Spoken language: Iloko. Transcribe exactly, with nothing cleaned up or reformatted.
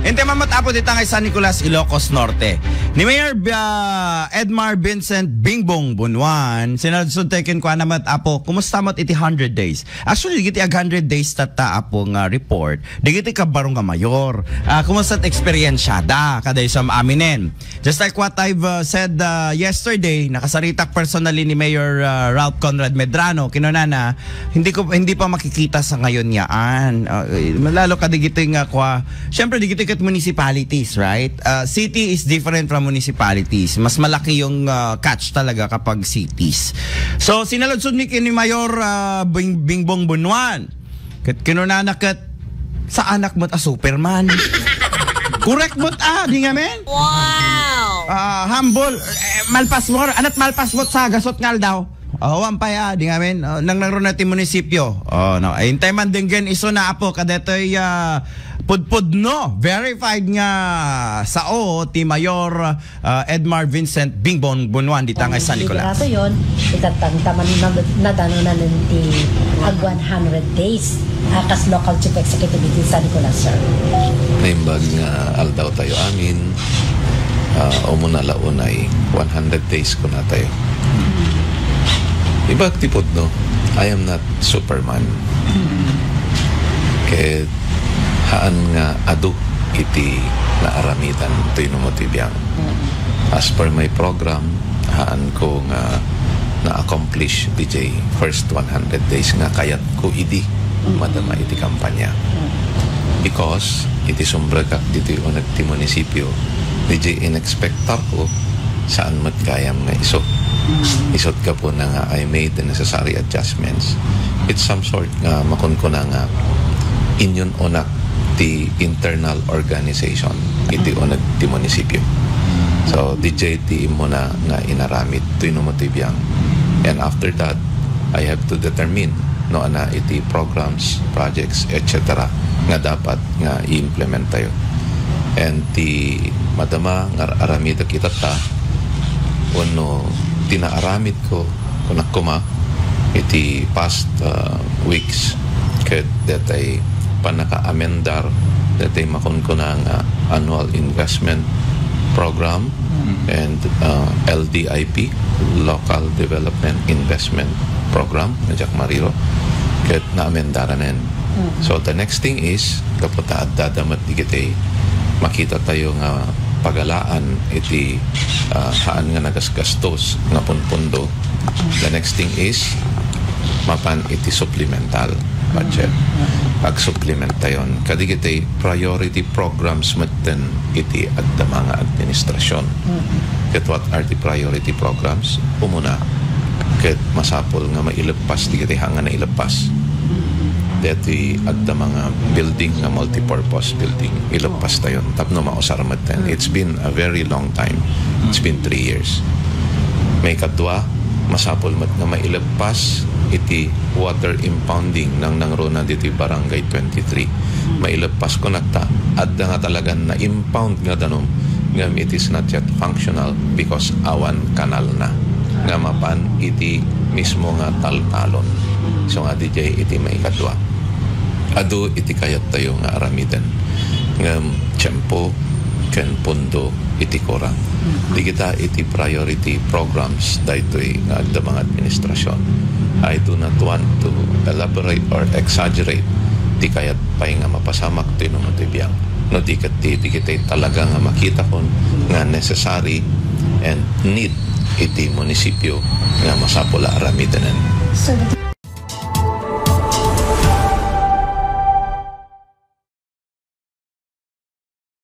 Intay man met, Apo, dita nga San Nicolas, Ilocos Norte. Ni Mayor, ah, Edmar Vincent Bingbong Bunuan, sinaludsod tayo kenkuana met, Apo, kumusta met iti hundred days? Actually, digiti ag hundred days tatta, Apo, nga report, digiti kabarong nga mayor. Ah, kumusta ti eksperyensya da, kada isam aminen? Just like what I've, uh, said, uh, yesterday, nakasaritak personally ni Mayor, uh, Ralph Conrad Medrano, kinunana, hindi ko, hindi pa makikita sa ngayon yaan. Uh, lalo ka digitoy nga kwa, syempre, digitoy ket municipalities, right? Uh, city is different from municipalities. Mas malaki yung, uh, catch talaga kapag cities. So, sinaludsod mi ken ni Mayor, uh, Bing-, Bingbong Bunuan. Ket kinunana ket, "Saanak met a Superman." Correk met a, di ngamin? Wow! Ah, humble. Eh, malpas mo, anat malpas mo sa gasot nga aldaw. Oh, wan pa ya, di ngamin. Oh, nang nangruna ti munisipyo. Oh, no. Ay, intay man denggen isuna, Apo, kadetoy, ah, pudpudno. Verified nga sao ti Mayor, ah, Edmar Vincent Bingbong Bunuan dita nga San Nicolas. Liderato yon, itattanta man na-, nadanunan ti ag one hundred days, ah, kas local chief executive iti San Nicolas, sir. Naimbag nga aldaw tayo amin, ah, umuna la unay, one hundred days kuna tayo. Ibag ti pudno, I am not Superman. Ket haan nga adu iti naaramidan toy no ti biang. As per my program, haan ko nga na-accomplish D J first one hundred days nga kayat ko idi madama iti kampanya. Because iti sumrekak ditoy uneg ti munisipyo, D J in-expectar ko, saan met gayam nga isu. Isut gapuna nga I made the necessary adjustments. It's some sort nga makunkuna nga inyun-unak ti internal organization iti uneg ti munisipyo. So, D J ti immuna nga inaramid toy no ti biang. And after that, I have to determine no ania iti programs, projects, et cetera nga dapat nga i-implement tayo. And ti madama nga ar-, aramidek itatta, wenno ti naaramid ko, kunak koma, iti past, uh, weeks, ket detay pannaka-amendar detay makunkuna nga annual investment program and, uh, L D I P, Local Development Investment Program, nga diak mariro, ket naamendaranen. So, the next thing is, gapu ta addada met digitay makita tayo nga pagalaan iti, uh, haan nga nagasgastos nga punpundo. The next thing is, mapan iti supplemental budget. Agsupplement tayon. Kadigitay priority programs metten iti agdama nga administrasyon. Ket what are the priority programs? Umuna, ket masapul nga maileppas digitay haan nga naileppas. Deti agdama nga building nga multipurpose building, ileppas tayon tapno mausar metten. It's been a very long time. It's been three years. Maikadua, masapul met nga maileppas iti water impounding nangnangruna diti Barangay twenty-three. Maileppas kunak ta adda nga talagan na-impound nga danum ngem it is not yet functional because awan kanalna nga mapan iti mismo nga taltalon. So nga D J iti maikadua. Adu iti kayat tayo nga aramiden. Ngem tiempo ken pundo iti kurang. Di kita iti priority programs daytoy nga agdama nga administrasyon. I do not want to elaborate or exaggerate ti kayat pay nga mapasamak ti no ti biang. No di ket ti, di kita talaga nga makita kon nga necessary and need iti munisipyo nga masapul a aramidenen. So,